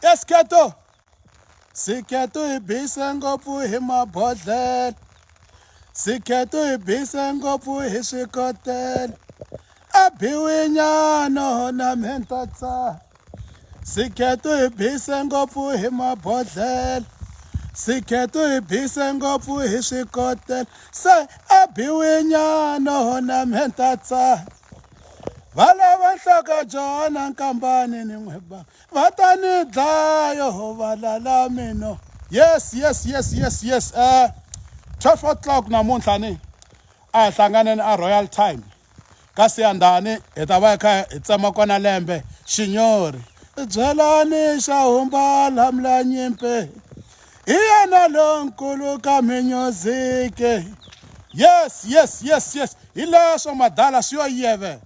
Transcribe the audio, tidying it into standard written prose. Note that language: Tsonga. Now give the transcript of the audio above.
Yes, Keto. Siketo hi bise ngopfu hi mabodhlele. Siketo hi bise ngopfu hi swikotela. A biwinyano na mhentatsa. Siketo hi bise ngopfu hi mabodhlele. Siketo hi bise ngopfu hi swikotela. Se a biwinyano na mhentatsa. Va lava nhloko jona nkambani ni n'wi ba. Va ta ni dlaya ho valala mino. Yes, yes, yes, yes, yes. 12 o'clock namuntlha ni a hi hlanganeni a Royal Time ka Siyandhani hi ta va hi kha hi tsema kona lembe xinyori. Byelani xa humba lamula nyimpi hi yena lonkulu ka minyuziki. Yes, yes, yes, yes. Hi leswo madala swi yo yeve.